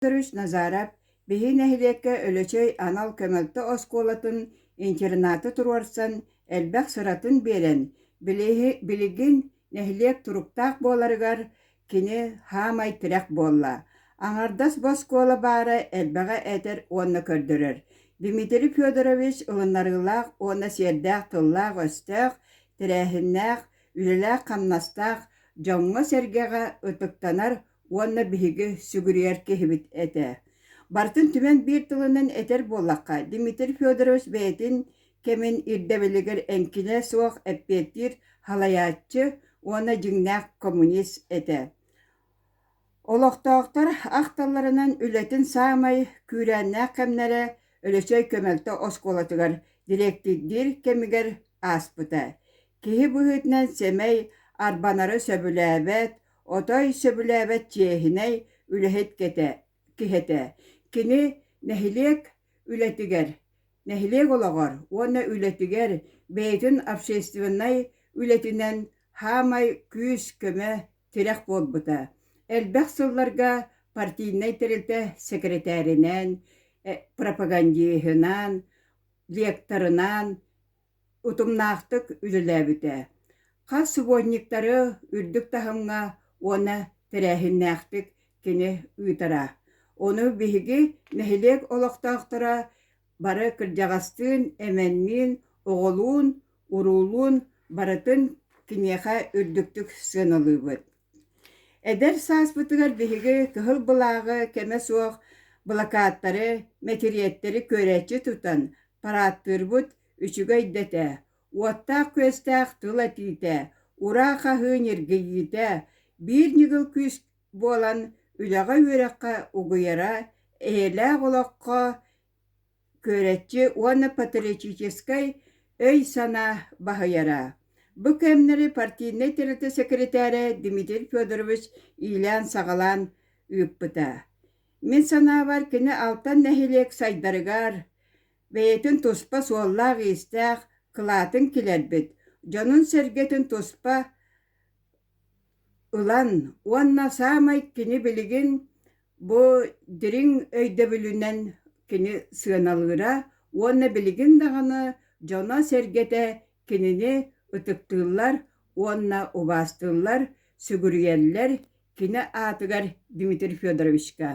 Федорович Назаров биһи нэһилиэккэ Өлөчөй анал көмөлтө оскуолатын интернаты туруорсан элбэх сыратын биэрэн, билигин нэһилиэк туруктаах буоларыгар кини хаамай тирэх буолла. Аҥардас бу оскуола баара элбэҕи этэр уонна көрдөрөр. Дмитрий Федорович ылыннарыылаах уонна сиэрдээх тыллаах-өстөөх, тэрээһиннээх, үлэлээх-хамнастаах, дьоҥҥо-сэргэҕэ ытыктанар уонна биһиги сүгүрүйэр киһибит этэ. Барытын түмэн биир тылынан этэр буоллахха, Дмитрий Федорович бэйэтин кэмин ирдэбилигэр эҥкилэ суох эппиэттиир салайааччы уонна дьиҥнээх коммунист этэ. Олохтоохтор ахталларынан үлэтин саамай күүрээннээх кэмнэрэ Өлөчөй көмөлтө оскуолатыгар дириэктирдиир кэмигэр ааспыта. Киһи быһыытынан сэмэй, арбанары сөбүлээбэт, отой сөбүлээбэт чиэһинэй үлэһит киһи этэ. Кини нэһилиэк үлэтигэр, нэһилиэк олоҕор уонна үлэтигэр бэйэтин общественнай үлэтинэн хаамай күүс-көмө, тирэх буолбута. Элбэх сылларга партийнай тэрилтэ сэкирэтээринэн, пропагандиһынан, лекторынан, утумнаахтык үлэлээбитэ. Хас субботниктары үрдүк таһымҥа уонна тэрээһиннээхтик кини ыытара. Ону биһиги нэһилиэк олохтоохторо бары кырдьаҕастыын, эмэнниин, оҕолуун, уруулуун барытын киниэхэ үрдүктүк сыаналыыбыт. Эдэр сааспытыгар биһиги кыһыл былааҕы кэмэ суох былакааттары, мэтириэттэри күөрэччи тутан парааттыырбыт үчүгэй да этэ, уоттаах-күөстээх тыл этиитэ, ураа хаһыы ньиргийиитэ биир ньыгыл күүс буолан үлэҕэ-үөрэххэ угуйара, эйэлээх олоххо күөрэччи уонна патриотическай өй-санаа баһыйара. Бу кэмнэри партийнай тэрилтэ сэкирэтээрэ Дмитрий Федорович иилээн-саҕалаан ыыппыта. Мин санаабар, кини Алтан нэһилиэк сайдарыгар бэйэтин туспа суоллаах-иистээх кылаатын килэрбит, дьонун-сэргэтин туспа ылан уонна саамай кини билигин бу дириҥ өйдөбүлүнэн кини сыаналыыра уонна билигин даҕаны дьоно-сэргэтэ кинини ытыктыыллар уонна убаастыыллар, сүгүрүйэллэр кини аатыгар Дмитрий Федоровичка.